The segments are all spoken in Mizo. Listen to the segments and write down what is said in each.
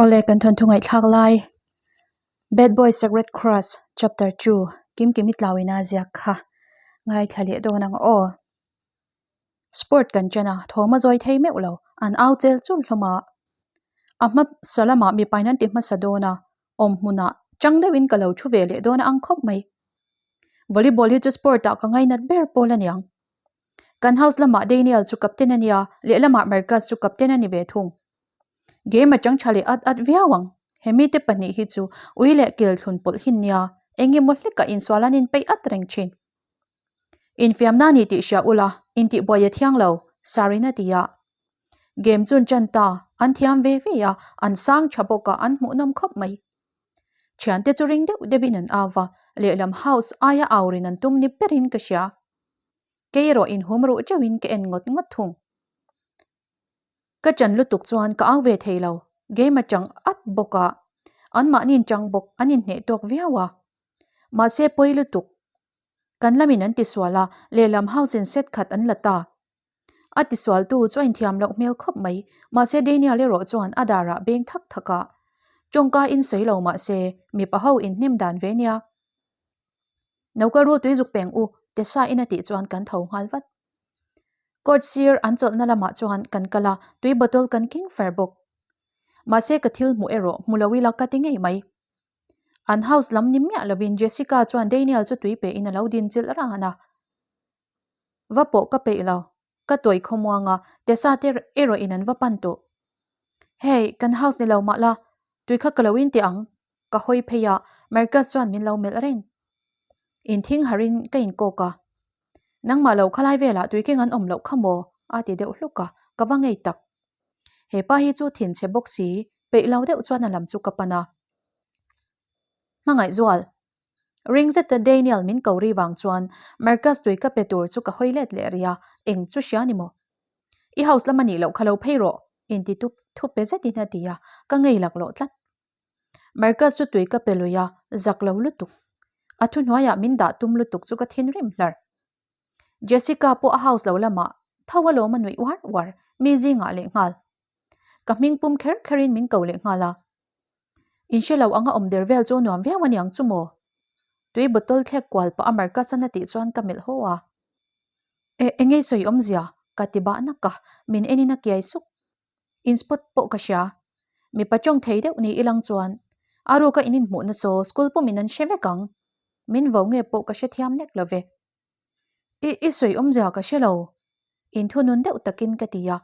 Awle kan thawnthu ngaihthlak lai Bad Boy Secret Crush Chapter 2 Kimkimi tlauina ziak kha ngaithla leh dawn ang aw. Sport kan chen a, thawm a zawi thei meuh lo, an au chel chul hlawm a. A hmasa lamah mipain an ti hmasa dawn a, awm hmunah chang deuhin ka lo thu ve leh dawn a ang khawp mai. Volleyball hi chu sport ah ka ngainat ber pawl a niang. Kan house lamah Daniel chu captain a nia, lehlamah Marcus chu captain a ni ve thung. Game a chang tha leh at at viau ang. He mite pahnih hi chu ui leh kel thlun pawlh hin nia, eng emaw hlekah insual an inpeih at reng thin. Infiamna ni tih hria ula, intihbuai a thiang lo, Sarin a ti a. Game chun chan ta, an thiam ve ve a, an sang tha bawk a, an hmuhnawm khawp mai. Thiante chu ring deuh deuhin an au va, lehlam house aia aurin an tum ni berin ka hria. Kei erawh inhum ruh teuhin ka en ngawt ngawt thung. Ka chan lutuk chuan ka au ve thei lo, game a chang at bawk a, anmahniin chang bawk an inhneh tawk viau a. Mahse pawi lutuk. Kan lamin an tisual a, lehlam house in set khat an la ta. A tisualtu chu a inthiam loh hmel khawp mai, mahse Daniel erawh chuan a darah beng thak thak a. Tawngka in sawi lo mahse mipa ho inhnem dan ve nia. No kal ru tui zuk peng u, Tessa in a tih chuan kan tho nghal vat. Court sir an chawlhna lamah chuan kan kal a, tui bottle kan keng far bawk. Mahse ka thil hmuh erawh hmu lo ila ka ti ngei mai. An house lam ni miah lovin Jessica chuan Daniel chu tui pe in a lo din chilh ran a. Va pawh ka peih lo, ka tawih khawmuang a, Tessa te erawh in an va pan tawh. Hey, kan house ni lo mah la, tui kha ka lo in teh ang, ka hawi phei a, Marcus chuan min lo melh reng. Inthing harin ka inkawk a. Nangmah lo khalai velah tui keng an awm loh kha maw? a ti deuh hluk a, ka va ngei tak. He pa hi chu thinchhe bawk si, peih lo deuh chuan a lam chu ka pan a. Hmangaihzual. Ring zeta Daniel min ko ri vang chuan Marcus tui ka pe tur chu ka hawi let leh rih a, eng chu hria ni maw? I house lam a nih loh kha lo phei rawh, inti tup thup pe zetin a ti a, ka ngei laklawh tlat. Marcus chu tui ka pe lui a, zak lo lutuk. A thuhnuaiah min dah tum lutuk chu ka thinrim hlar. Jessica pawh a house lo lamah tho alawm a nuih uar uar, mi zingah leh nghal. Ka hming pum kher kherin min ko leh nghal a. In hre lo anga awm der vel chu nuam viau aniang chu maw? Tui bottle thlek kual pah a Marcus-an a tih chuan ka melh haw a. E, engei sawi awmzia? Ka ti bah nak a, min enin a kiai suk. In spot pawh ka hria. Mipa tawng thei deuh ni ilang chuan a ruka in inhmuhna saw school pumin an hre vek ang. Min vo nge pawh ka hrethiam nek lo ve. I, i sawi awmzia ka hre lo. Inthunun deuh takin ka ti a,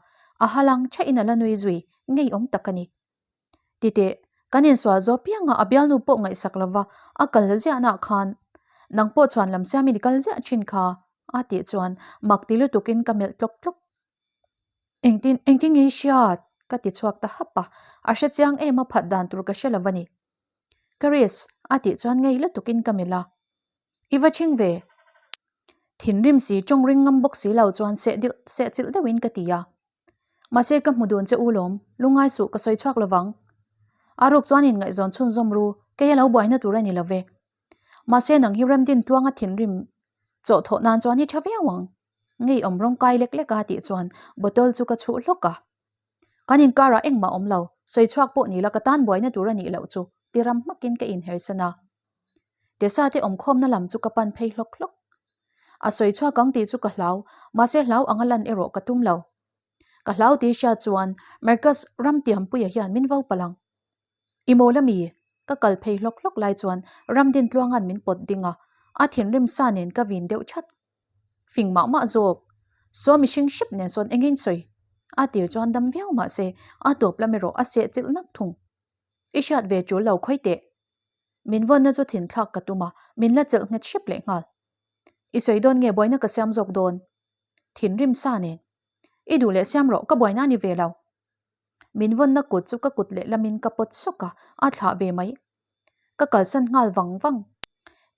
a halang thain a la nui zui ngeiawm tak a ni. Titeh, kan insual zawh pianga a bialnu pawh ngaihsak lova a kal ziahnaah khan nang pawh chhuan lam siamin i kal ziah thin kha a tih chuan mak ti lutukin ka melh tlawk tlawk. Engtin, engtin nge i hriat? ka ti chhuak ta hap a, a hre chiang em a phat dan tur ka hre lo a ni. Chris, a tih chuan ngei lutukin ka melh a. I va chhing ve. Thinrim si tawng ring ngam bawk si lo chuan seh dilh seh chilh deuhin ka ti a. Mahse ka hmu dun che u lawm, lungngai suh ka sawi chhuak lovang. A ruk chuan inngaihzawn chhunzawm ru, kei a lo buaina tur a ni lo ve. Mahse nang hi Remdin tluanga thinrim chawhthawh nan chuan i tha viau ang. Ngei awm rawng kai lek lek a tih chuan bottle chu ka chhuh hlawk a. Kan inkarah engmah awm lo, sawi chhuak pawh ni la ka tan buaina tur a nih loh chu ti ram hmakin ka inhersan a. Tessa te awmkhawmna lam chu ka pan phei hlawk hlawk. A sawi chhuak ang tih chu ka hlau, mahse hlau anga lan erawh ka tum lo. Ka hlau tih hriat chuan Marcus Ramtiampuia hian min vo palh ang. I mawl a mi? Ka kal phei hlawk hlawk lai chuan Ramdintluanga'n min pawt ding a, a thinrim sa nen ka vin deuh chat. Fing mah mah zawk. Saw mihring hrep nen sawn engin sawi? A tir chuan dam viau mah se, a tawp lam erawh a seh chilh nak thung. I hriat ve tul lo khawi teh. Min vawnna chu thinthlak ka tum a, min la chelh nghet hrep leh nghal. I sawi dawn nge buaina ka siam zawk dawn? Thinrim sa nen. I duh leh siam rawh, ka buaina a ni ve lo. Min vawnna kut chu ka kut lehlamin ka pawt sawk a, a thlah ve mai. Ka kalsan nghal vang vang.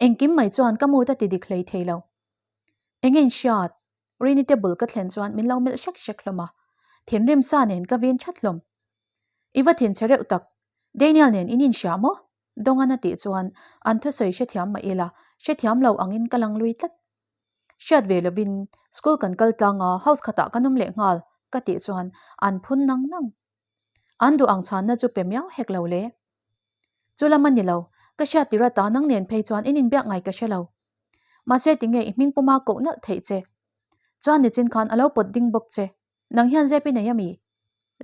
Engkim mai chuan ka mood a ti dik hlei thei lo. Eng in hriat? Rini te bul ka thlen chuan min lo melh hrek hrek hlawm a. Thinrim sa nen ka vin that hlawm. I va thinchhe reuh tak. Daniel nen in inhria maw? Dawngan a tih chuan an thusawi hrethiam mah ila, hrethiam lo angin ka lang lui tlat. Hriat ve lovin school kan kal tlang a, house khatah kan awm leh nghal ka tih chuan an phun nang nang. An duh ang chhanna chu pe miau hek lo le. Chu lam a ni lo, ka hriat tir ata nang nen phei chuan in inbiak ngai ka hre lo. Mahse tinge i hming puma koh nalh theih che? Chuan nichin khan a lo pawt ding bawk che. Nang hian zep i nei a mi?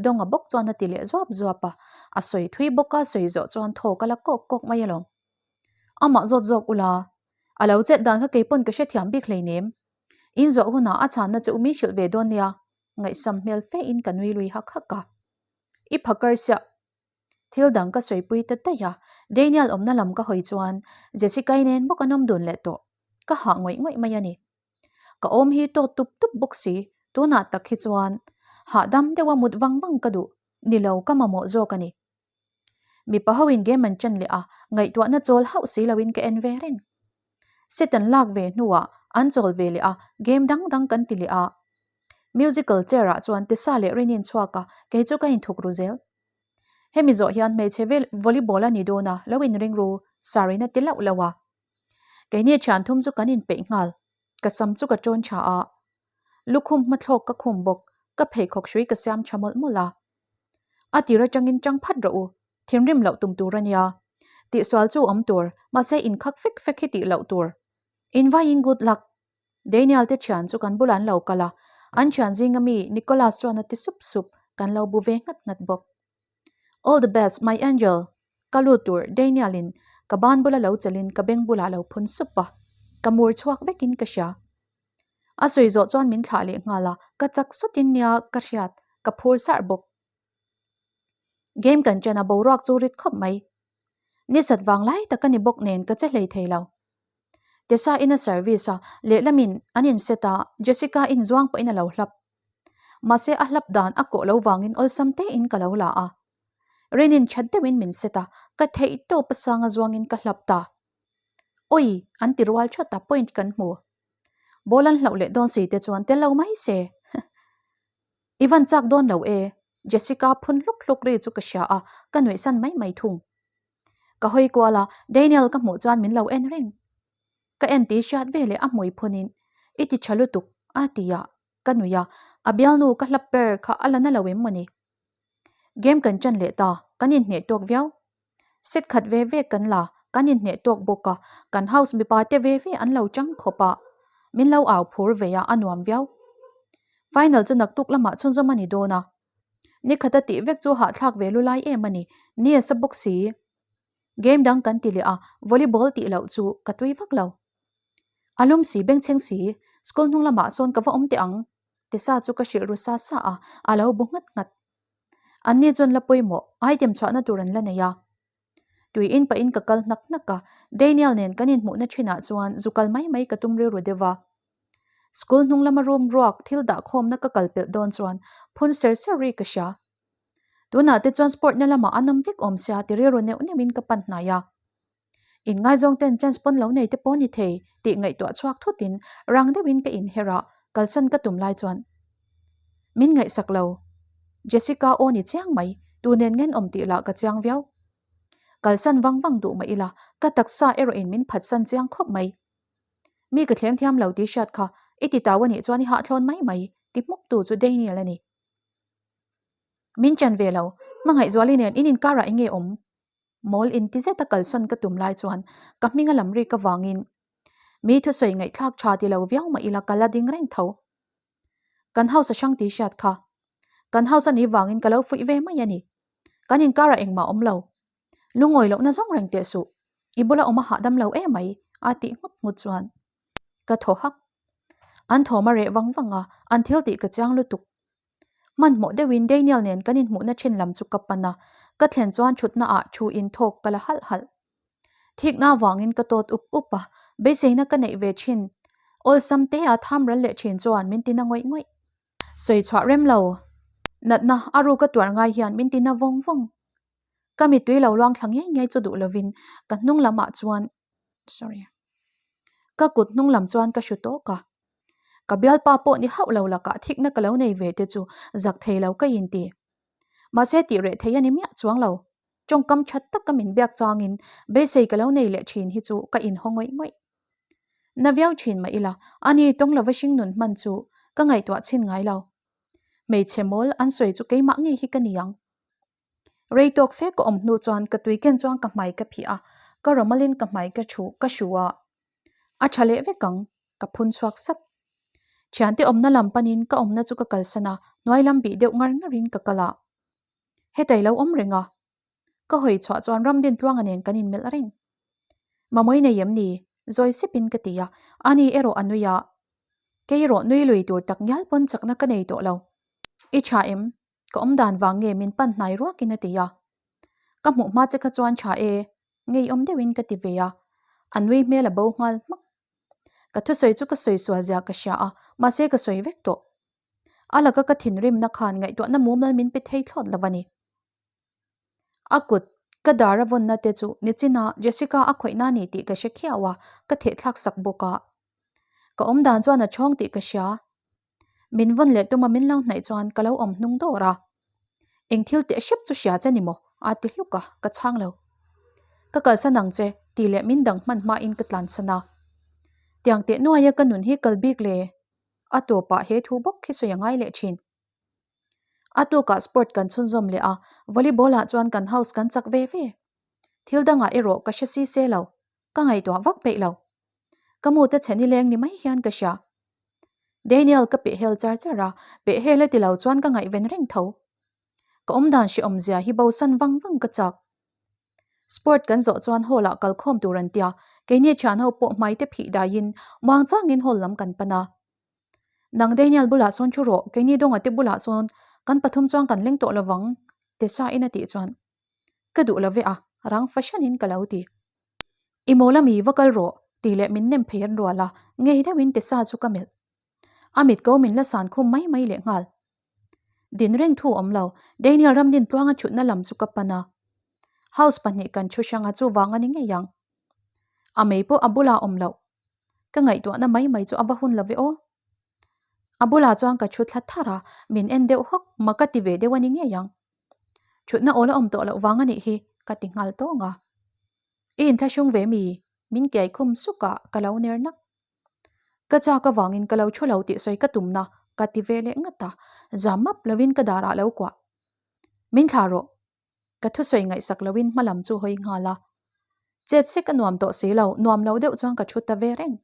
Dawnga bawk chuan a ti leh zuap zuap a, a sawi thui bawk a sawi zawh chuan thaw ka la kawk kawk mai alawm. Amah zawt zawk ula, a lo chet dan kha keipawn ka hrethiam bik hleinem. In zawh hunah a chhanna che u min hrilh ve dawn nia, ngaihsam hmel fe in ka nui lui hak hak a. I phakar siah Thil dang ka sawipui ta daih a, Daniel awmna lam ka hawi chuan Jessica-i nen bawk an awm dun leh tawh. Ka hah ngawih ngawih mai a ni. Ka awm hi tawt tup tup bawk si, tunah tak hi chuan hahdam deuha mut vang vang ka duh, ni lo ka mamawh zawk a ni. Mipa ho in game an ṭan leh a, ngaihtuahna chawl hauh si loin ka en ve reng. Set an lak ve hnuah an chawl ve leh a, game dang dang kan ti leh a. Musical chair ah chuan Tessa leh Rini an chhuak a, kei chu ka inthuk ru zel. Hemi zawh hian hmeichhe vel volleyball a ni dawn a, lo inring ru, Sarin a ti lauh lauh a. Keini thian thum chu kan inpeih nghal, ka sam chu ka tawn tha a, lukhum hmathlawk ka khum bawk, ka pheikhawk hrui ka siam tha mawlh mawlh a. A tir atangin tang phat rawh u, thinrim loh tum tur a nia. Tihsual chu awm tur, mahse inkhak fek fek hi tih loh tur. Invaiin good luck! Daniel te thian chu kan bulah an lo kal a, an thian zinga mi Nicholas chuan a ti sup sup, kan lo bu ve nghat nghat bawk. All the best my angel, ka lut tur Daniel in ka ban bula lo chelin ka beng bulah lo phun sup a, ka mur chhuak vekin ka hria. A sawi zawh chuan min thlah leh nghal a, ka chak sawtin nia ka hriat, ka phur sarh bawk. Game kan chen a boruak chu rit khawp mai. Nisat vang lai tak a ni bawk nen ka che hlei thei lo. Tessa in a service a, lehlamin an in set a, Jessica in zuang pawhin a lo hlap. Mahse a hlap dan a kawh lo vangin awlsam te in ka lo la a. Rinin that deuhin min set a, ka theih tawp a sang a zuangin ka hlap ta. Awi! An ti rual that a, point kan hmu. Ball an hlauh leh dawn si te chuan tel lo mai se. I van chak dawn lo e, Jessica phun hluk hluk ri chu ka hria a, ka nuihsan mai mai thung. Ka hawi kual a, Daniel ka hmuh chuan min lo en reng. Ka en tih hriat veleh a hmui phunin, I ti tha lutuk, a ti a, ka nui a, a bialnu ka hlap ber kha a la na lo em mawni? Game kan ṭan leh ta, kan inhneh tawk viau. Set khat ve ve kan la, kan inhneh tawk bawk a, kan house mipa te ve ve an lo chang khawp a, min lo au phur ve a, a nuam viau. Final chu naktuk lamah chhunzawm a ni dawn a, Ni khat a tih vek chu hahthlak ve lu lai em a ni, ni a sa bawk si. Game dang kan ti leh a, volleyball tih loh chu ka tui vak lo. A lum si bengchheng si, school hnung lamah sawn ka va awm teh ang, Tessa chu ka hrilh ru sa sa a, a lo bu nghat nghat. Anni chuan la pawimawh, item chhuahna tur an la nei a. Tui in pahin ka kal hnak hnak a, Daniel nen kan inhmuhna thinah chuan zu kal mai mai ka tum rilru deuh a. School hnung lama room ruak thil dah khawmna ka kal pelh dawn chuan phun ser ser ri ka hria. Tunah te chuan sport na lamah an awm vek awm sia ti rilru neuh neuhin ka pan hnai a. Inngaizawng ten chance pawn lo nei te pawh ni thei tih ngaihtuah chhuak thutin rang deuhin ka inher a, kalsan ka tum lai chuan min ngaihsak lo. Jessica aw ni chiang mai, tu nen ngen awm tih lah ka chiang viau. Kalsan vang vang duh mah ila ka taksa erawhin min phatsan chiang khawp mai. Mi ka thlem thiam lo tih hriat kha i ti tau a nih chuan i hahthlawn mai mai ti hmuk tu chu Daniel a ni. Min chen ve lo, Hmangaihzuali nen in inkarah eng nge awm? Mawl inti zeta kalsawn ka tum lai chuan ka hming a lam rik avangin mi thusawi ngaihthlak tha ti lo viau mah ila ka la ding reng tho. Kan house a hrang tih hriat kha. Kan house a nih vangin ka lo fuih ve mai a ni. Kan inkarah engmah awm lo. Lungawi lohna zawng reng teh suh, i bula awm a hahdam lo em mai, a tih nghut nghut chuan ka thaw hak. An thawm a reh vang vang a, an thil tih ka chiang lutuk. Hmanhmawh deuhin Daniel nen kan inhmuhna thin lam chu ka pan a, ka thlen chuan thutna ah thu in thawk ka la halh halh. Thikna avangin ka tawt up up a, beiseina ka neih ve thin awlsam te a tham ral leh thin chuan min tina ngawih ngawih. Sawi chhuah rem lo, natna a ruka tuar ngai hian min tina vawng vawng. Ka mittui lo luang thla ngei ngei chu duh lovin ka hnung lamah chuan sorry ka kut hnung lam chuan ka hru tawk a. Ka bialpa pawh ni hauh lo lakah thikna ka lo nei ve te chu zak thei lo ka inti. Mahse tih reh thei a ni miah chuang lo. Tawngkam tha taka min biak changin beisei ka lo nei leh thin hi chu ka inhaw ngawih ngawih. Na viau thin mah ila ani tawng lova hringnun hman chu ka ngaihtuah chhin ngai lo. Hmeichhe mawl an sawi chu keimah ngei hi ka ni ang. Rei tawk fe ka awm hnu chuan ka tui ken chuan ka hmai ka phih a, ka rawmalin ka hmai ka thu ka hru a. A tha leh vek ang, ka phun chhuak sap. Thiante awmna lam panin ka awmna chu ka kalsan a, hnuai lam bih deuh ngar ngarin ka kal a. Hetei lo awm reng a. Ka hawi chhuah chuan Ramdintluanga nen kan inmelh reng. Mamawii nei em ni? Zawi sipin ka ti a, ani erawh a nui a. Kei erawh nui lui tur tak ngial pawn chakna ka nei tawh lo. I tha em? Ka awm dan vang nge min pan hnai ruakin a ti a. Ka hmuh hma che kha chuan tha e, ngeiawm deuhin ka ti ve a. A nui hmel a bo nghal hmak. Ka thusawi chu ka sawi sual zia ka hria a, mahse ka sawi vek tawh. A laka ka thinrimna khan ngaihtuahna mumal min pe thei thlawt lo a ni. A kut ka dar a vawnna te chu nichin a Jessica a khawihna a ni tih ka hre khiau a, ka thehthlak sak bawk a. Ka awm dan chuan a chhawng tih ka hria. Min vawn leh tuma min lo hnaih chuan ka lo awm hnung dawr a. Eng thil teh hrep chu hria che ni maw? a ti hluk a, ka chhang lo. Ka kalsan ang che tih leh min dang hman hmain ka tlansan a. Tiang teh nuaia ka nun hi kal bik le? A tawpah he thu bawk khi sawi a ngai leh thin. A tukah sport kan chhunzawm leh a, volleyball ah chuan kan house kan chak ve ve. Thil dangah erawh ka hre si se lo, ka ngaihtuah vak peih lo. Ka mu te chhe nileng ni mai hian ka hria. Daniel ka pehhel char char a, pehhel e ti lo chuan ka ngaihven reng tho. Ka awmdan hrehawm zia hi bosan vang vang ka chak. Sport kan zawh chuan hall ah kalkhawm tur an tia, keini thian ho pawh hmai te phih daiin muang changin hall lam kan pan a. Nang Daniel bulah sawn thu rawh, keini Dawnga te bulah sawn kan pathum chuan kan leng tawh lovang, Tessa in a tih chuan ka duh lo ve a, rang fahranin ka lo ti. I mawl ami va kal rawh, tih leh min nem phei an rual a, ngei deuhin Tessa chu ka melh. A mit ko min la san khum mai mai leh nghal. Din reng thu awm lo, Daniel Ramdintluanga thutna lam chu ka pan a. House pahnih kan thu hrang a chuvang a ni ngei ang. A mei pawh a bulah awm loh. Ka ngaihtuahna mai mai chu a va hun lo ve aw. A bulah chuan ka thu thla thar a, min en deuh hawk, mak ka ti ve deuh a ni ngei ang. Thutna awl a awm tawh loh vang a nih hi, ka ti nghal tawng a. I inthlahrung ve mi? Min kiai khum suk a, ka lo ner nak. Ka chak avangin ka lo thu lo tih sawi ka tumna ka ti ve leh ngat a, zam map lovin ka darah lo kuah. Min thlah rawh. Ka thusawi ngaihsak loin hma lam chu hawi nghal a. Chet sek a nuam tawh si lo, nuam lo deuh chuan ka thu ta ve reng.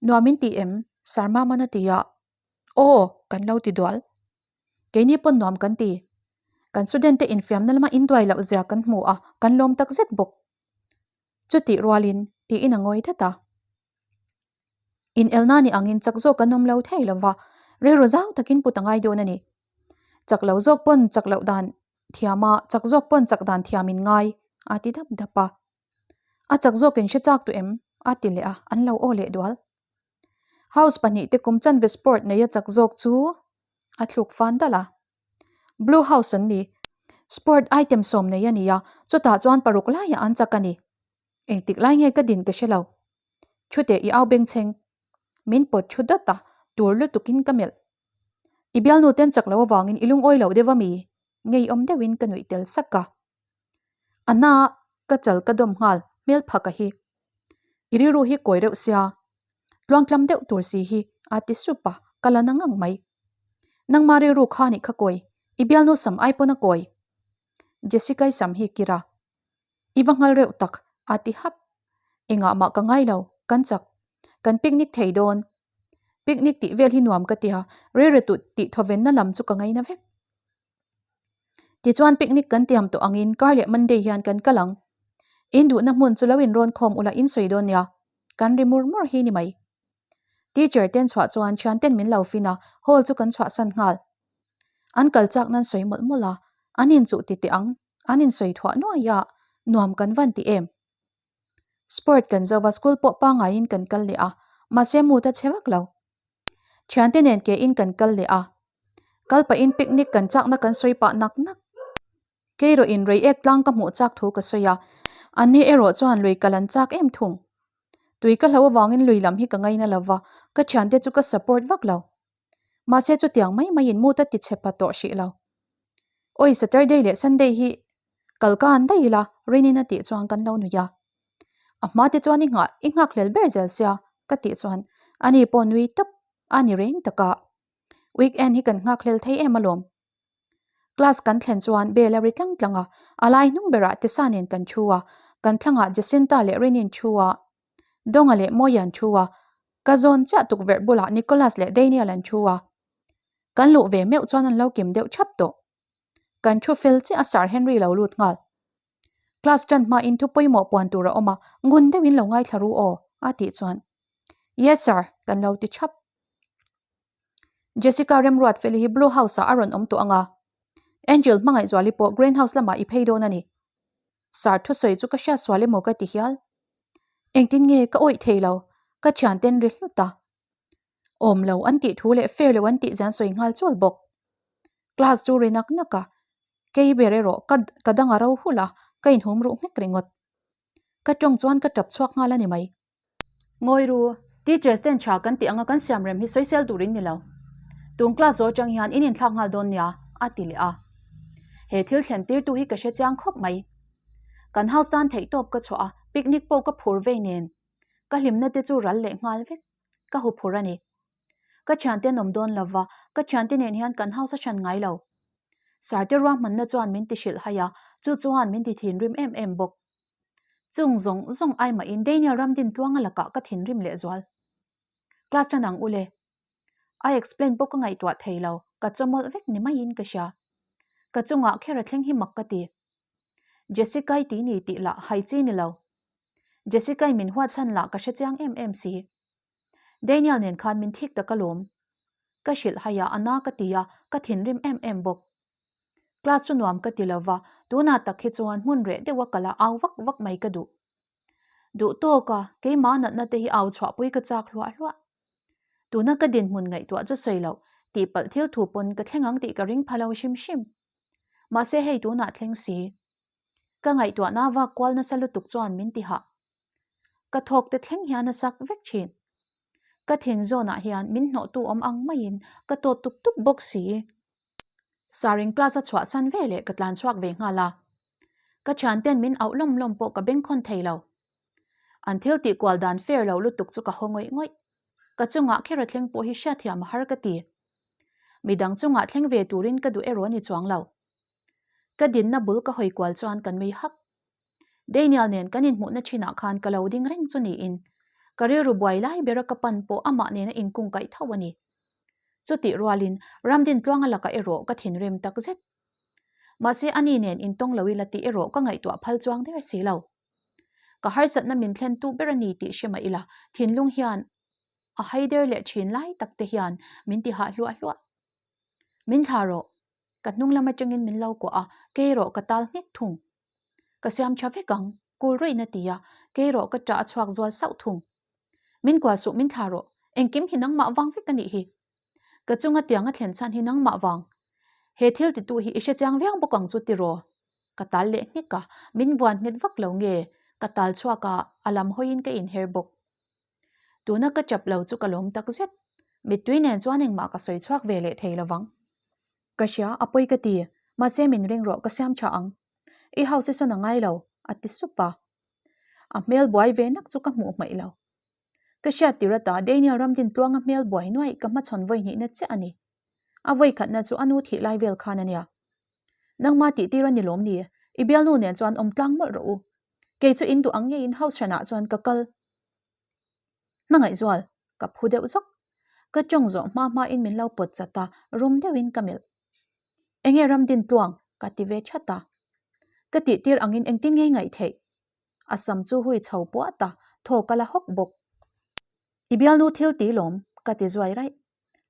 Nuam in ti em? Sir Maman a ti a. Aw, kan lo ti dual. Keini pawn nuam kan ti. Kan student te infiamna lama induai loh zia kan hmu a, kan lawm tak zet bawk. Chutih rualin tiin a ngawi dat a. Inelna ni angin chak zawk an awm lo thei lo va, rilru zau takin put a ngai dawn a ni. Chak lo zawk pawn chak loh dan thiam a, chak zawk pawn chak dan thiam in ngai, a ti dap dap a. A chak zawk in hre chak tu em? a ti leh a, an lo aw leh dual. House pahnihte kum chanve sport neia chak zawk chu a thluk fan dalh a. Blue House an ni. Sport item sawm nei a ni a, chutah chuan paruk laiah an chak a ni. Engtik lai nge ka din ka hre lo. Thu teh i au bengchheng. Min pawt thu dawt a, tur lutukin ka melh. I bialnu ten chak lo avangin i lungawi loh deuh a mi? Ngeiawm deuhin ka nuih tel sak a. A na ka chal ka dawm nghal hmel phaka hi. I rilru hi kawi reuh sia. Tluangtlam deuh tur si hi a ti sup a, ka la na ngang mai. Nangma rilru kha nih kha kawi, i bialnu sam ai pawn a kawi. Jessica-i sam hi kir a. I va nghal reuh tak, a ti hap. Engah mah ka ngai lo, kan chak. Kan picnic thei dawn. Picnic tih vel hi nuam ka tia, rilru tut tih thawvenna lam chu ka ngaina vek. Tichuan picnic kan tiam tawh angin kar leh Monday hian kan kal ang. In duhna hmun chu lo inrawn khawm ula in sawi dawn nia. Kan ri mur mur hi ni mai. Teacher ten chhuah chuan thian ten min lo fin a, hall chu kan chhuahsan nghal. An kal chak nan sawi mawlh mawlh a, an inchuh ti teh ang, an insawi thuah nuai a, nuam kan van ti em. Sport kan zo va school pawh pangaiin kan kal leh a, mahse mood a chhe vak lo. Thiante nen ke in kan kal leh a, kal pahin picnic kan chakna kan sawi pah nak nak. Kei erawh in rei ek tlang ka hmuh chak thu ka sawi a, anni erawh chuan lui kal an chak em thung. Tui ka hlo avangin lui lam hi ka ngaina lo va, ka thiante chu ka support vak lo. Mahse chutiang mai maiin mood a ti chhe pha tawh hrih lo. Awi Saturday leh Sunday hi kal ka han daih ila Rinin a tih chuan kan lo nui a. A hma te chuan i nghah i nghak hlel ber zel sia ka tih chuan ani pawh nui tawp a ni reng tak a. Weekend hi kan nghak hlel thei em alawm. Class kan thlen chuan bell a ri tlang tlang a, a lai hnung berah Tessa nen kan thu a, kan thlangah Jacinta leh Rinnie thu a, Dawnga leh Mawia an thu a, ka zawn chiah tukverh bulah Nicholas leh Daniel an thu a. Kan luh ve meuh chuan an lo kim deuh thap tawh. Kan thu fel chiah a Sir Henry lo lut nghal. Class tan hmain thu pawimawh puan tur a awm a, ngun deuhin lo ngaithla ru aw, a tih chuan Yes sir, kan lo ti thap. Jessica remruat fel hi Blue House ah a rawn awm tawh ang a, Angel hmangaihzuali pawh Green House lamah i phei dawn a ni. Sir thusawi chu ka hriat sual emaw ka ti hial. Engtin nge ka awih thei lo, ka thianten ri hlut a. Awm lo an tih thu leh fair lo an tih zan sawi nghal chul bawk. Class chu ri nak nak a, kei ber erawh ka ka dang a ro hulh a, ka inhum ruh nghek ringawt. Ka tawng chuan ka tap chhuak nghal a ni mai. Ngawi ru, teachers ten tha kan tih anga kan siam rem hi sawisel tur in ni lo. Tun class zawh atang hian in inthlak nghal dawn nia, a ti leh a. He thil thlen tirtu hi ka hre chiang khawp mai. Kan house tan theihtawp ka chhuah a, picnic pawh ka phur vei nen. Ka hlimna te chu ral leh nghal vek. Ka hu phur a ni. Ka thiante an awm dawn lova, ka thiante nen hian kan house a hran ngai lo. Sarte ruahmanna chuan min ti hrilh hai a, chu chuan min ti thinrim em em bawk. Chung zawng zawng ai mahin Daniel Ramdintluanga lakah ka thinrim lehzual. Class tan ang ule. A explain pawh ka ngaihtuah thei lo, ka chawmawlh vek ni maiin ka hria. Ka chungah kher a thleng hi mak ka ti. Jessica-i ti ni tih lah hai chi ni lo. Jessica-i min huat chhan lah ka hre chiang em em si. Daniel nen khan min thik tak alawm. Ka hrilh hai a, a na ka ti a, ka thinrim em em bawk. Class chu nuam ka ti lo va, tunah tak hi chuan hmun reh deuha kal a au vak vak mai ka duh. Duh tawk a, keimah natna te hi au chhuahpui ka chak hluah hluah. Tuna ka dinhmun ngaihtuah chu sawi loh, tihpalh thil thu pawn ka thleng ang tih ka ring pha lo hrim hrim. Mahse hei tunah thleng si. Ka ngaihtuahna vak kual nasa lutuk chuan min ti hah. Ka thawk te thleng hian a sak vek thin. Ka thin zawnah hian min hnawhtu awm ang maiin ka tawt tup tup bawk si. Saring class a chhuahsan ve leh ka tlan chhuak ve nghal a. Ka thianten min auh lawm lawm pawh ka bengkhawn thei lo. An thil tih kual dan fair lo lutuk chu ka haw ngawih ngawih. Ka chungah kher a thleng pawh hi hriatthiam a har ka ti. Midang chungah thleng ve turin ka duh erawh a ni chuang lo. Ka dinna bul ka hawi kual chuan ka nui hak. Daniel nen kan inhmuhna thinah khan ka lo ding reng chu niin ka rilru buai lai bera ka pan pawh amah nena inkungkaih tho a ni. Chutih rualin Ramdintluanga lakah erawh ka thinrim tak zet. Mahse ani nen intawng lo ila tih erawh ka ngaihtuah phal chuang der si lo. Ka harsatna min thlen tu ber a ni tih hre mah ila thinlung hian a haider leh thin lai tak te hian min ti hah hluah hluah. Min thla rawh. Ka hnung lam atangin min lo kuah a, kei erawh ka tal nghek thung. Ka siam tha vek ang, kul ruih na ti a, kei erawh ka ṭah a chhuak zual sauh thung. Min kuah suh min thla rawh, engkim hi nangmah vang vek a nih hi. Ka chunga tiang a thlen chhan hi nangmah vang. He thil titu hi i hre chiang viau bawk ang chu tiraw? Ka tal leh nghek a, min vuan nghet vak lo nge, ka tal chhuak a, a lam hawiin ka inher bawk. Tuna ka chap lo chu ka lawm tak zet. Mittui nen chuan engmah ka sawi chhuak ve leh thei lovang. Ka hria, a pawi ka ti. Mahse min ring rawh, ka siam tha ang. I house hi sawn a ngai lo, a ti sup a. A hmel buai ve nak chu ka hmuh hmaih lo. Ka hriat tir ata Daniel Ramdintluanga hmel buai nuaih ka hmachhawn vawi hnihna chiah a ni. A vawi khatna chu a nu thih lai vel khan a nia. Nangma tih tir a ni lawm ni? I bialnu nen chuan awm tlang mawlh rawh u. Kei chu in duh ang ngeiin house hranah chuan ka kal. Hmangaihzual, ka phu deuh zawk. Ka tawng zawh hma hmain min lo pawt chat a, rum deuhin ka melh. Enge Ramdintluang? ka ti ve that a. Ka tih tir angin engtin ngei ngaih theih? A sam chu hui chho puat a, thaw ka la hawk bawk. I bialnu thil ti lawm, ka ti zuai raih.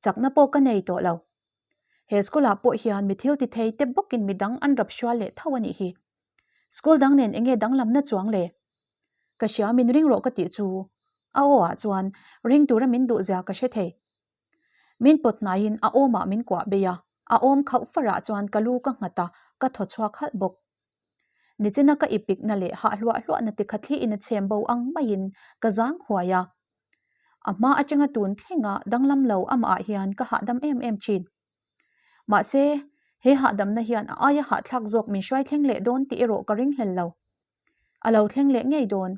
Chakna pawh ka nei tawh lo. He school ah pawh hian mi thil ti thei te bawkin midang an rap hrual leh tho a nih hi. School dang nen enge danglamna chuang le? Ka hria min ring rawh ka tih chu a aw ah chuan ring tura min duh zia ka hre thei. Min pawt hnaiin a awmah min kuah bei a, a awm khauh farah chuan ka lu ka nghat a, ka thaw chhuak halh bawk. Nichina ka ipikna leh hah hluah hluahna ti kha thliin a chhem bo ang maiin ka zang huai a. A hma atanga tun thlenga danglam lo amah ah hian ka hahdam em em thin. Mahse, he hahdamna hian a aia hahthlak zawk min hruai thleng leh dawn tih erawh ka ringhlel lo. A lo thleng leh ngei dawn.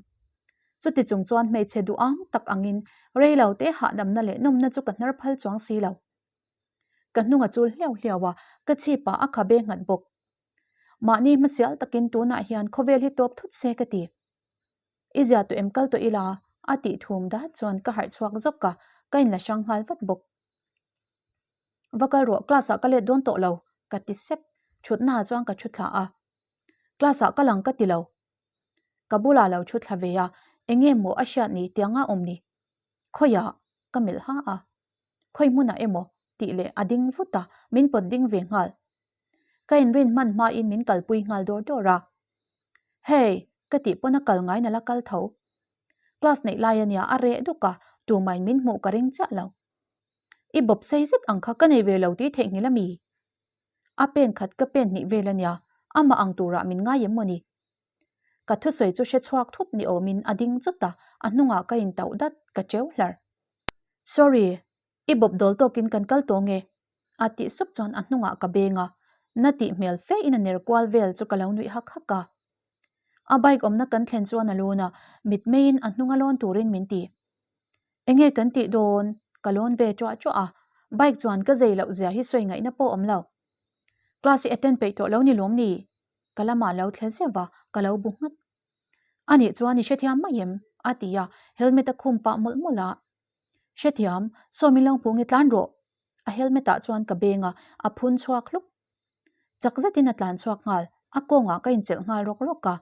Chuti chung chuan hmeichhe duham tak angin rei lo te hahdamna leh nawmna chu ka hnar phal chuang si lo. Ka hnung a chul hliau hliau a, ka chhipah a khabe nghat bawk. Mahni hmasial takin tunah hian khawvel hi tawp thut se ka ti. I zia tawh em kal tawh ila? a tih thum dat chuan ka harh chhuak zawk a, ka inla hrang nghal vat bawk. Va kal rawh, class ah ka let dawn tawh lo, ka ti sep. Thutnaah chuan ka thu thla a. Class ah ka lang ka ti lo. Ka bulah lo thu thla ve a, eng nge maw a hriat ni tianga awm ni? Khawiah? Ka melh ha a. Khawi hmunah emaw? tih leh a ding vut a, min pawt ding ve nghal. Ka inrin hman hmain min kalpui nghal dawr dawr a. Hey! Ka tih pawn a kal ngai nala kal tho. Class neih lai ania a reh duk a, tumain min hmuh ka ring chiah lo. I bawp sei zet ang kha ka nei ve lo tih theihnghilh a mi? A pen khat ka pen hnih vel ania, amah ang turah min ngai em mawni? Ka thusawi chu hre chhuak thup ni awmin a ding chut a, a hnungah ka intauh dat, ka cheu hlar. Sorry, i bawp dawl tawkin kan kal tawh nge? A tih sup chuan a hnungah ka beng a, na tih hmel fe in a ner kual vel chu ka lo nuih hak hak a. A bike awmna kan thlen chuan a lawn a, mitmeiin a hnunga lawn turin min ti. Enge kan tih dawn? Ka lawn ve ṭuah ṭuah a, bike chuan ka zei loh zia hi sawi ngaihna pawh awm lo. Class i attend peih tawh lo ni lawm ni? Ka lamah lo thle zeuh a, ka lo bu nghat. Anih chuan i hrethiam mai em? a ti a, helmet a khum pah mawlh mawlh a. Hrethiam, saw min lo hmu nge tlan rawh! A helmet ah chuan ka beng a, a phun chhuak hluk. Chak zetin a tlan chhuak nghal, a kawngah ka incelh nghal rawk rawk a.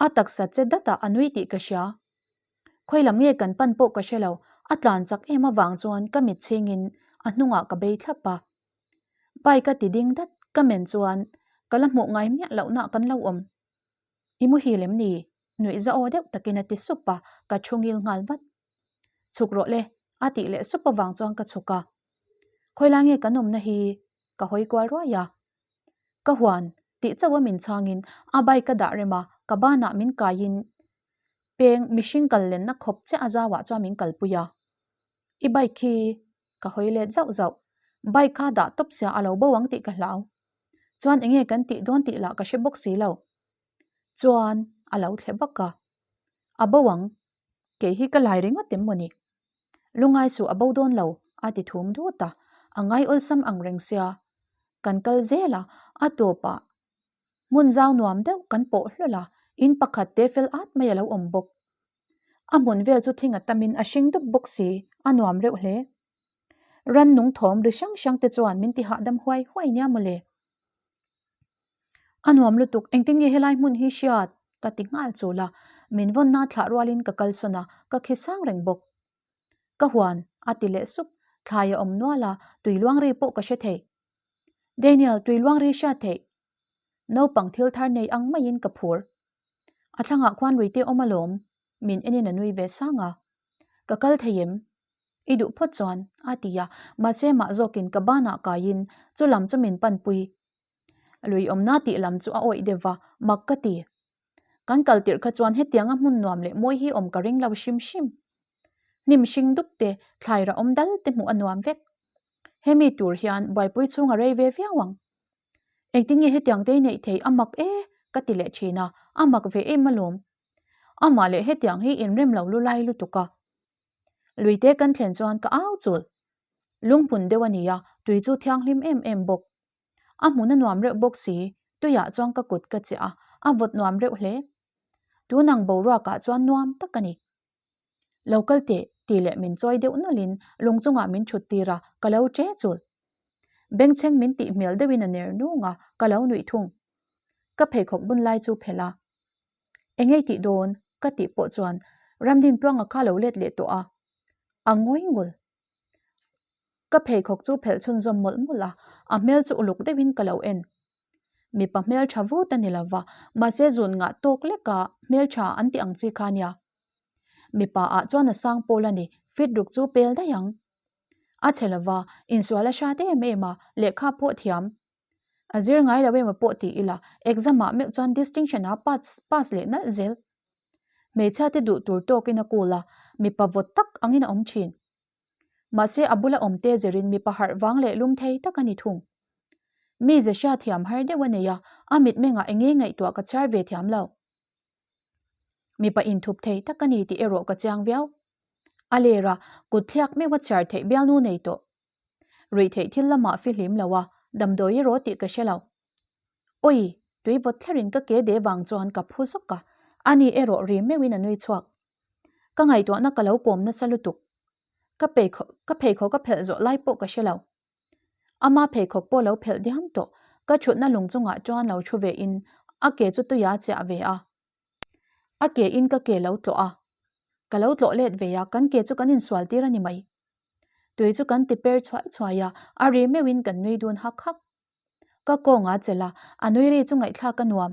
A taksa che datah a nui tih ka hria. Khawi lam nge kan pan pawh ka hre lo, a tlan chak em avang chuan ka mit chhingin a hnungah ka bei thlap a. Bike a ti ding dat ka men chuan ka la hmuh ngai miah lohna kan lo awm. I muhil em ni? Nuih za aw deuh takin a ti sup a, ka thu ngil nghal vat. Chhuk rawh le, a tih leh sup avang chuan ka chhuk a. Khawi lai nge kan awmna hi? Ka hawi kual ruai a. Ka huan, tih chauh a min chhangin a bike ka dah rem a, ka banah min kaiin peng mihring kal lenna khawp chiah a zauah chuan min kalpui a. I bike khi ka hawi let zauh zauh. Bike kha dah tawp sia a lo bo ang tih ka hlau. Chuan enge kan tih dawn tih lah ka hre bawk si lo. Chuan a lo thle bak a. A bo ang. Kei hi ka lai ringawt em mawni? Lungai suh a bo dawn lo a ti thum dut a. A ngai awlsam ang reng sia. Kan kal zel a, a tawpah hmun zau nuam deuh kan pawh hlawlh a, in pakhat te fel at mai a lo awm bawk. A hmun vel chu thing a tamin a hring dup bawk si, a nuam reuh hle. Rannung thawm ri hrang hrang te chuan min ti hahdam huai huai nia mawle. A nuam lutuk, engtin nge helai hmun hi hriat? ka ti nghal chul a, min vawnna thlah rualin ka kalsawn a, ka khi sang reng bawk. Ka huan, a ti leh sup, thlai a awm nual a, tui luang ri pawh ka hre thei. Daniel, tui luang ri hriat theih? Naupang thil thar nei ang maiin ka phur. A thlangah khuan lui te awm alawm, min enin a nui ve sang a. Ka kal thei em? I duh phawt chuan, a ti a, mahse mah zawkin ka banah kaiin chu lam chu min panpui. Lui awmna tih lam chu a awih deuh va, mak ka ti. Kan kal tirh kha chuan hetianga hmun nuam leh mawi hi awm ka ring lo hrim hrim. Hnim hring dup te, thlai rah awm dal te hmuh a nuam vek. Hemi tur hian buaipui chhung a rei ve viau ang. Engtin nge hetiang te i neih theih a mak e? ka ti leh thin a, a mak ve em alawm. Amah leh hetiang hi inrem lo lu lai lutuk a. Luite kan thlen chuan ka au chul. Lunghmun deuh a ni a, tui chu thianghlim em em bawk. A hmun a nuam reuh bawk si, tuiah chuan ka kut ka chiah a, a vawt nuam reuh hle. Tunang boruakah chuan nuam tak a ni. Lo kal teh, tih leh min chawi deuh nawlhin lung chungah min thut tir a, ka lo che chul. Bengchheng min tih hmel deuhin a ner nung a, ka lo nuih thung. Ka pheikhawk bun lai chu phelh a. Engei tih dawn? ka tih pawh chuan Ramdintluanga kha lo let leh tawh a, a ngawi ngul. Ka pheikhawk chu phelh chhunzawm mawlh mawlh a, a hmel chu uluk deuhin ka lo en. Mipa hmeltha vut a ni lova, mahse zun ngah tawk leka hmeltha an tih ang chi kha nia. Mipa ah chuan a sang pawl a ni, fit ruk chu pel daih ang. A chhe lova, insual a hrat em em a, lehkha pawh thiam. A zir ngai lo emaw pawh ti ila, exam ah meuh chuan distinction ah pass pass leh nalh zel. Hmeichhia te duh tur tawkin a cool a, mipa vawt tak angin a awm thin. Mahse a bula awm te zirin mipa harh vang leh lum thei tak a ni thung. Mi ze hria thiam har deuh a nei a, a mitmengah enge ngaihtuah ka chhiar ve thiam lo. Mipa inthup thei tak a ni tih erawh ka chiang viau. A ler a, kut thliak meuh a chhiar theih bialnu nei tawh. Ruihtheih thil lamah fihlim lo a, damdawi erawh tih ka hre lo. Awi! Tui vawt thlerin ka ke de vang chuan ka phu zawk a, ani erawh ri meuhin a nui chhuak. Ka ngaihtuahna ka lo kawm nasa lutuk. Ka pheikhawk ka pheikhawk a phelh zawh lai pawh ka hre lo. Ama pheikhawk pawh lo phelh diam tawh, ka thutna lung chungah chuan lo thu ve in a ke chu tuia chiah ve a. A ke in ka ke lo tlawh a. Ka lo tlawh let ve a, kan ke chu kan insual tir a ni mai. Tui chu kan ti per chhuai chhuai a, a ri meuhin kan nui dun hak hak. Ka kawng a chelh a, a nui ri chu ngaihthlak a nuam.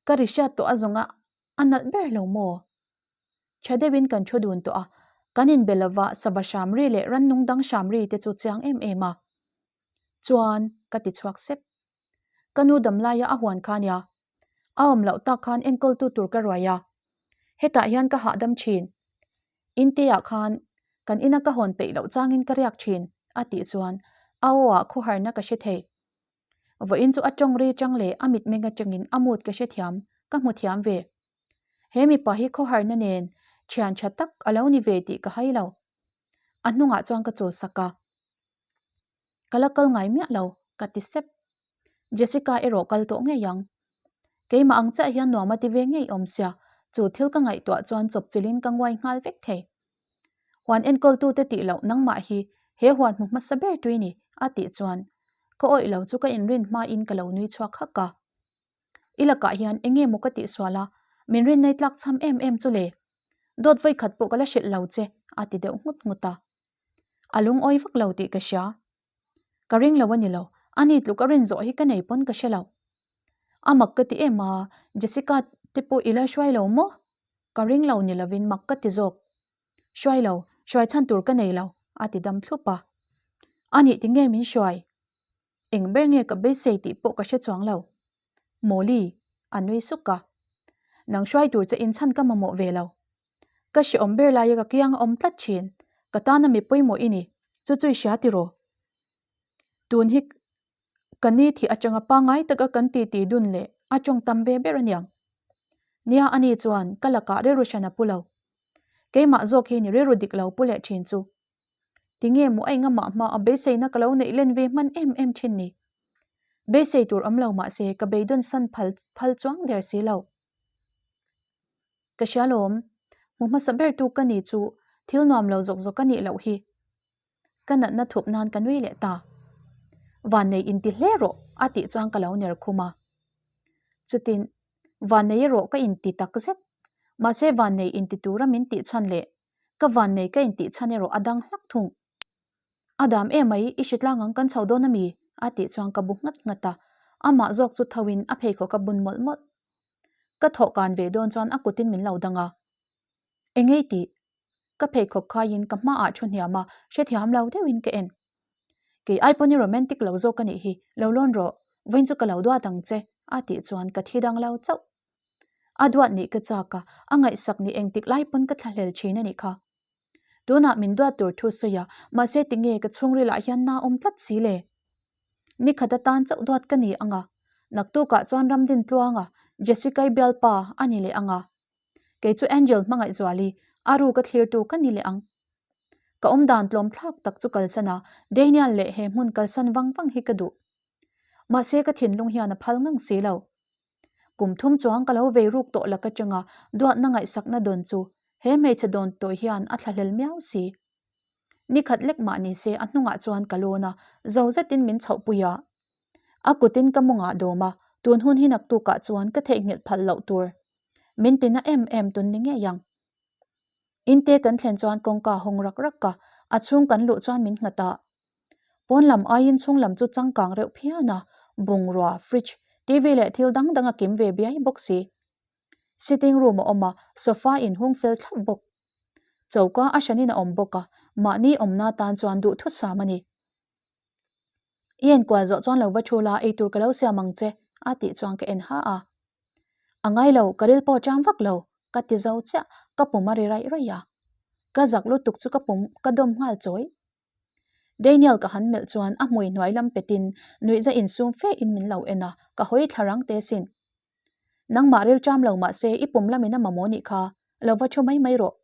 Ka ri hriat tawh a zawng a, a nalh ber lo maw? Tha deuhin kan thu dun tawh a, kan inbe lova sava hram ri leh rannung dang hram ri te chu chiang em em a. Chuan, ka ti chhuak sep. Ka nu damlaia a huan kha nia. A awm loh tak khan enkawltu tur ka ruai a. Hetah hian ka hahdam thin. Inte-ah khan kan ina ka hawn peih loh changin ka riak thin, a tih chuan a aw-ah khawharna ka hre thei. Vawiin chu a tawng ri chang leh a mitmeng atangin a mood ka hrethiam, ka hmu thiam ve. He mipa hi khawharna nen thian tha tak a lo ni ve tih ka hai lo. A hnungah chuan ka chawl sak a. Ka la kal ngai miah lo, ka ti sep. Jessica erawh kal tawh ngei ang. Keimah ang chiah hian nuam a ti ve ngei awm sia, chu thil ka ngaihtuah chuan chawpchilhin ka nguai nghal vek thei. Huan enkawltute tih loh nangmah hi he huan hmu hmasa ber tui ni, a tih chuan ka awih lo chu ka inrin hmain ka lo nui chhuak hak a. I lakah hian eng nge maw ka tihsual a, min rinnei tlak cham em em chu le? Dawt vawikhat pawh ka la hrilh lo che, a ti deuh nghut nghut a. A lungawi vak lo tih ka hria. Ka ring lo a ni lo, a ni tluk a rin zawh hi ka nei pawn ka hre lo. A mak ka ti em a, Jessica te pawh i la hruai lo maw? Ka ring lo ni lovin mak ka ti zawk. Hruai lo, hruai chhan tur ka nei lo, a ti dam thlup a. A nih ti nge min hruai? Eng ber nge ka beisei tih pawh ka hre chuang lo. Mawli, a nui suk a. Nang hruai tur che inchhan ka mamawh ve lo. Ka hreawm ber laia ka kiang a awm tlat thin. Ka tana mi pawimawh i ni, chu chu i hria tiraw? Tun hi ka ni thih atanga pangngai taka kan titi dun leh a tawng tam ve ber aniang. Nia ani chuan ka lakah rilru hran a pu lo. Keimah zawk hi ni rilru dik lo pu leh thin chu. Tinge maw a engamah hma a beiseina ka lo neih len ve hman em em thin ni? Beisei tur awm lo mahse ka beidawn san phal phal chuang der si lo. Ka hria lawm, hmu hmasa ber tu ka ni chu thil nuam lo zawk zawk a nih loh hi. Ka natna thup nan ka nui leh ta. Vannei inti hle rawh a tih chuan ka lo ner khum a. Chutin Vannei erawh ka inti tak zet. Mahse vannei inti tura min tih chhan leh ka vannei ka intih chhan erawh a dang hlak thung. A dam emai, i hritlang ang kan chho dawn ami? a tih chuan ka bu nghat nghat a, amah zawk chu tho in a pheikhawk a bun mawlh mawlh. Ka thawh kan ve dawn chuan a kutin min lo dang a. Engei tih? Ka pheikhawk khaiin ka hmaah thu hniam a, hrethiam lo deuhin ka en. Kei ai pawn i romantic lo zawk a nih hi, lo lawn rawh, vawiin chu ka lo duat ang che, a tih chuan ka thi dang lo chauh. A duat nih ka chak a, a ngaihsak nih engtik lai pawn ka thlahlel thin a nih kha. Tunah min duat tur thu sawi a, mahse tinge ka chhungrilah hian na awm tlat si le? Nikhat atan chauh duat ka ni ang a, naktukah chuan Ramdintluanga, Jessica-i bialpa a ni leh ang a. Kei chu Angel hmangaihzuali, a ru ka thlirtu ka ni leh ang. Ka awmdan tlawm thlak tak chu kalsan a, Daniel leh he hmun kalsan vang vang hi ka duh. Mahse ka thinlung hian a phal ngang si lo. Kum thum chuang ka lo vei ruk tawh lak atanga duatna ngaihsakna dawn chu he hmeichhe dawn tawi hian a thlahlel miau si. Ni khat lek mah ni se a hnungah chuan ka lawn a, zo zetin min chhohpui a. A kutin ka mawngah dawm a, tun hun hi naktukah chuan ka theihnghilh phalh loh tur. Min tina em em tun ni ngei ang. Inte kan thlen chuan kawngka hawng rak rak a, a chhung kan luh chuan min nghat a. Pawn lam aiin chhung lam chu changkang reuh phian a, bungrua, fridge, TV leh thil dang dang a kim ve biai bawk si. Sitting room a awm a, sofa in hung fel thlap bawk. Choka a hranin a awm bawk a, mahni awmna tan chuan duhthusam a ni. I enkual zawh chuan lo va thu la, eitur ka lo siam ang che, a tih chuan ka en ha a. A ngai lo, ka ril pawh chang vak lo, ka ti zo chiah, ka pum a ri raih raih a. Ka zak lutuk chu ka pum ka dawm nghal chawi. Daniel ka han melh chuan a hmui hnuai lam petin nuihza insum fe in min lo en a, ka hawi thla rang te sin. Nangmah ril cham lo mahse i pum lamin a mamawh nih kha, lo va thu mai mai rawh.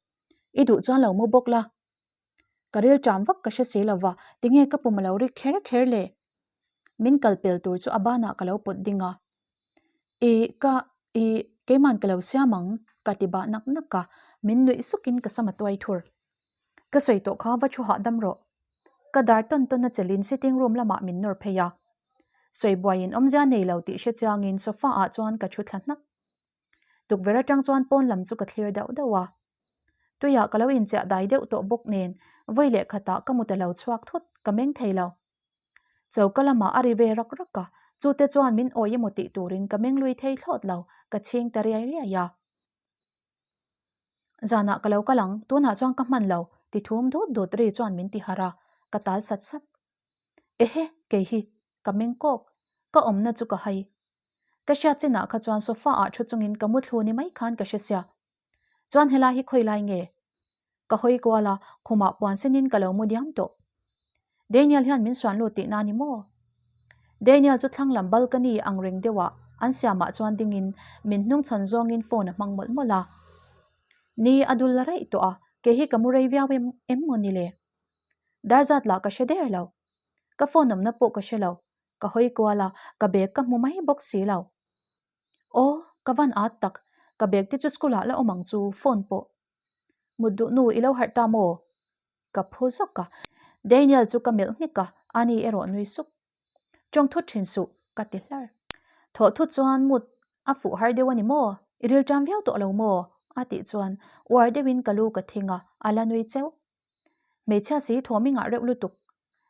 I duh chuan lo mu bawk la. Ka ril ṭam vak ka hre si lo va, tinge ka pum a lo rik kher kher le? Min kal pel tur chu a banah ka lo pawt ding a. I, ka, i, keiman ka lo siam ang, ka ti bah nak nak a, min nuih sukin ka sam a tuai thur. Ka sawi tawh kha va thu hahdam rawh. Ka dar tawn tawn a chelin sitting room lamah min nawr phei a. Sawi buaiin awmzia nei lo tih hre chiangin sofa ah chuan ka thu thla hnak. Tukverh atang chuan pawn lam chu ka thlir dauh dauh a. Tuiah ka lo inchiah dai deuh tawh bawk nen vawi leh khatah ka mut a lo chhuak thut, ka meng thei lo. Choka lamah a ri ve rak rak a, chute chuan min awi emaw tih turin ka meng lui thei thlawt lo, ka chhing ta riai riai a. Zanah ka lo kal ang, tunah chuan ka hman lo, ti thum dut dut ri chuan min ti harh a, ka tal sat sat. Ehe, kei hi, ka meng kawk, ka awmna chu ka hai. Ka hriat chinah kha chuan sofa ah thu chungin ka mu thlu ni mai khan ka hre sia. Chuan helai hi khawi lai nge? Ka hawi kual a, khumah puan senin ka lo mu diam tawh. Daniel hian min suan lut tihna ni maw? Daniel chu thlang lam balcony ang reng deuhah an siamah chuan dingin min hnungchhawn zawngin phone a hmang mawlh mawlh a. Ni a dul la raih tawh a, kei hi ka mu rei viau em em maw ni le? Dar zat lah ka hre der lo. Ka phone awmna pawh ka hre lo. Ka hawi kual a, ka bag ka hmu mai bawk si lo. Aw, ka van at tak, ka bag te chu school ah la awm ang chu, phone pawh. Mut duh nu i lo harh ta maw? Ka phu zawk a, Daniel chu ka melh nghek a, ani erawh nui sup. Tawng thut thin suh, ka ti hlar. Thawh thut chuan mut a fuh har deuh a ni maw? I rilṭam viau tawh lo maw? A tih chuan uar deuhin ka lu ka thing a, a la nui cheu. Hmeichhia si thawm i ngah reuh lutuk.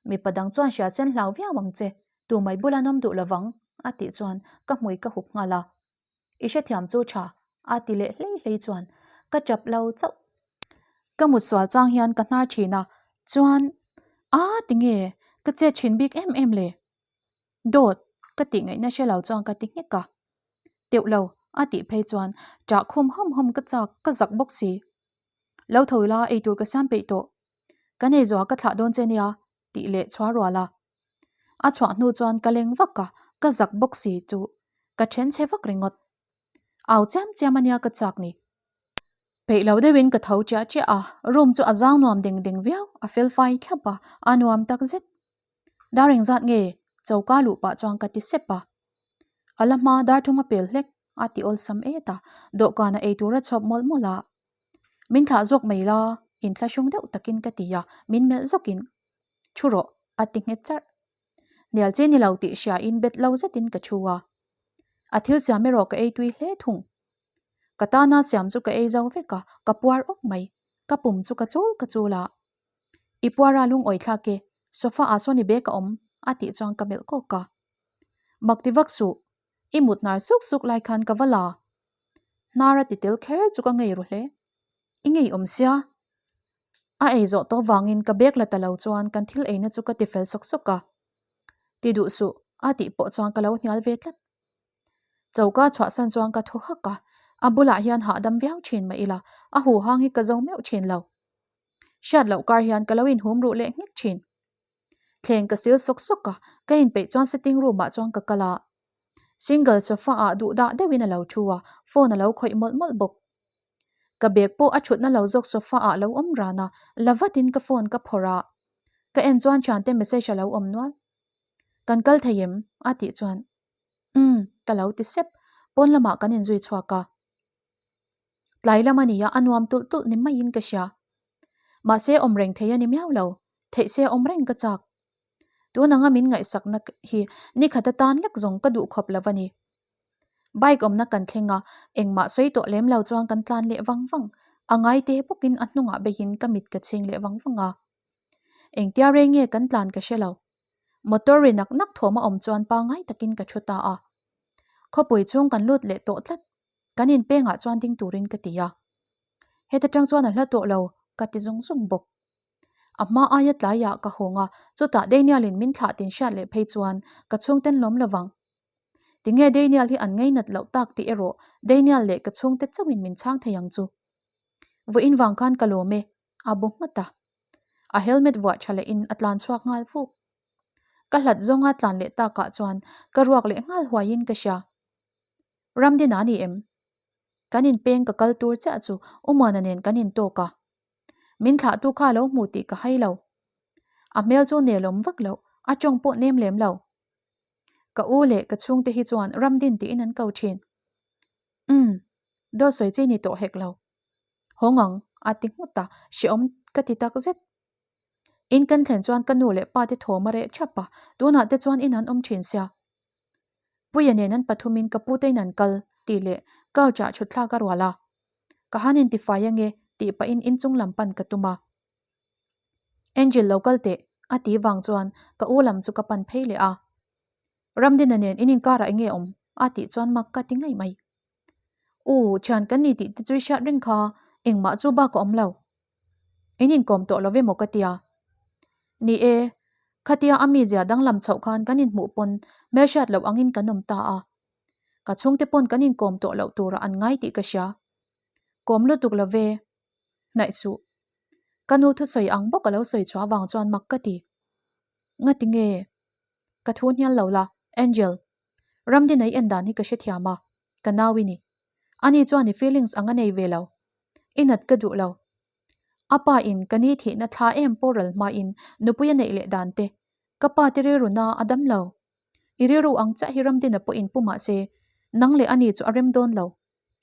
Mipa dang chuan hria sen hlau viau ang che, tu mai bula nawm duh lovang, a tih chuan ka hmui ka hup nghal a. I hrethiam chu tha, a ti leh hlei hlei chuan ka tap lo chauh. Ka mut sual chang hian ka hnar thin a, chuan a tinge ka chet thin bik em em le? Dawt, ka tih ngaihna hre lo chuan ka ti nghek a. Teuh lo, a tih phei chuan ṭah khum hawm hawm ka chak, ka zak bawk si. Lo tho ila eitur ka siam peih tawh. Kan ei zawha ka thlah dawn che nia, tih leh chhuah rual a. A chhuah hnu chuan ka leng vak a, ka zak bawk si chu ka then chhe vak ringawt. Au chiam chiam a nia ka chak ni. Peih lo deuhin ka tho chiah chiah a, room chu a zau nuam ding ding viau, a fel fai thlap a, a nuam tak zet. Dar engzat nge? Choka luh pah chuan ka ti sep a. A la hma dar thum a pel hlek a ti awlsam et a, dawhkan a eitur a chhawp mawlh mawlh a. Min thlah zawk mai la, inthlahrung deuh takin ka ti a, min melh zawkin, Thu rawh, a ti nghet charh. Hnial che ni lo tih hriain bet lo zetin ka thu a. A thil siam erawh ka ei tui hle thung. Ka tana siam chu ka ei zo vek a, ka puar awk mai. Ka pum chu ka chul ka chul a. I puara lungawi thlak e, sofa ah sawn i bag a awm, a tih chuan ka melh kawk a. Mak ti vak suh, i mut hnar suk suk lai khan ka va la. Hnar a ti tel kher chu ka ngei ru hle. I ngei awm sia. A ei zawh tawh vangin ka bag la ta lo chuan kan thil eina chu ka ti fel sawk sawk a. Ti duh suh, a tih pawh chuan ka lo hnial ve tlat. Choka chhuahsan chuan ka thaw hak a, a bulah hian hahdam viau thin mah ila, a huhang hi ka zo meuh thin lo. Hriat loh kar hian ka lo inhum ruh leh nghek thin. Thleng ka sil sawk sawk a, ka inpeih chuan sitting room ah chuan ka kal a. Single sofa ah duh dah deuhin a lo thu a, phone a lo khawih mawlh mawlh bawk. Ka bag pawh a thutna lo zawk sofa ah lo awm ran a, la vatin ka phone ka phawrh a. Ka en chuan thiante message a lo awm nual. Kan kal thei em? a tih chuan Umm, ka lo ti sep. Pawn lamah kan inzui chhuak a. Tlai lam a nia, a nuam tulh tulh ni maiin ka hria. Mahse awm reng thei a ni miau lo, theih se awm reng ka chak. Tun anga min ngaihsakna hi nikhat atan lek zawng ka duh khawp lo a ni. Bike awmna kan thleng a, engmah sawi tawh lem lo chuan kan tlan leh vang vang. A ngai te bawkin a hnungah beihin ka mit ka chhing leh vang vang a. Engtia rei nge kan tlan ka hre lo. Motor ri nak nak thawm a awm chuan pangngai takin ka thu ta a. Khawpui chhung kan lut leh tawh tlat. Kan inpengah chuan ding turin ka ti a. Heta tang chuan a hla tawh lo, ka ti zung zung bawk. A hma aia tlaiah ka hawng a, chutah Daniel-in min thlah tin hriat leh phei chuan ka chhungten lawm lovang. Tinge Daniel hi an ngainat loh tak tih erawh Daniel leh ka chhungte chauhin min chhang thei ang chu. Vawiin vang khan ka lawm e, a bu nghat a. A helmet vuah tha lehin a tlan chhuak nghal fuk. Ka hlat zawnga tlan leh takah chuan ka ruak leh nghal huaiin ka hria. Ramdina a ni em? Kan inpeng ka kal tur chiah chu Umuana nen kan intawk a. Min thlahtu kha a lo hmu tih ka hai lo. A hmel chu nelawm vak loh, a tawng pawh nem lem lo. Ka u leh ka chhungte hi chuan Ramdin tiin an ko thin. Umm, dawt sawi chi ni tawh hek lo. Hawng ang, a ti nghut a, hrehawm ka ti tak zet. In kan thlen chuan ka nu leh pa te thawm a reh thap a, tunah te chuan in an awm thin sia. Puia nen an pathumin ka pu tein an kal tih leh couch ah thut thlak a rual a. Ka han intifai ange tih pahin inchung lam pan ka tum a. Angel lo kal teh a ti vang chuan ka u lam chu ka pan phei leh a. Ramdina nen in inkarah enge awm a tih chuan mak ka ti ngaih mai. U, thian kan ni tih te chu i hriat reng kha, engmah chu bak a awm lo. In inkawm tawh lo ve maw ka tia. Ni e, khatia a mizia danglam chhoh khan kan inhmuh pawn hmelhriat loh angin kan awm ta a. Ka chhungte pawn kan inkawm tawh loh turah an ngai tih ka hria. Kawm lutuk lo ve. Hnaih suh. Ka nu thusawi ang bawk a lo sawi chhuah avang chuan mak ka ti. Ngati nge? Ka thu hnial lo la, Angel. Ramdina i en dan hi ka hrethiam a, ka nau i ni. Ani chuan i feelings ang a nei ve lo. I nat ka duh lo. A pa in ka ni thihna thla em pawh ral hma in nupui a neih leh dan te, ka pa te rilru na a dam lo. I rilru ang chiah hi Ramdina pawh in pu mah se, nang leh ani chu a rem dawn lo.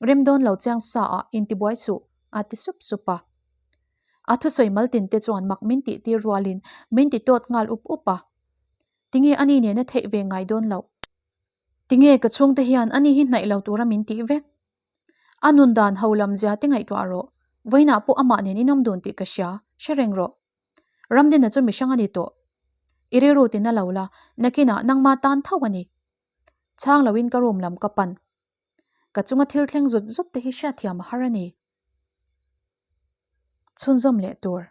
Rem dawn lo chiang sa ah intibuai suh, a ti sup sup a. A thusawi mal tin te chuan mak min tih tir rualin min ti tawt nghal up up a. Tinge ani nen a theih ve ngai dawn loh? Tinge ka chhungte hian ani hi hnaih lo tura min tih vek? A nun dan ho lam zia te ngaihtuah rawh. Vawiinah pawh amah nen inawm dun tih ka hria, hre reng rawh. Ramdina chu mihrang a ni tawh. I rilru tina lo la, nakinah nangma tan tho a ni. Chhang loin ka room lam ka pan. Ka chunga thil thleng zut zut te hi hriatthiam a har a ni. Chhunzawm leh tur.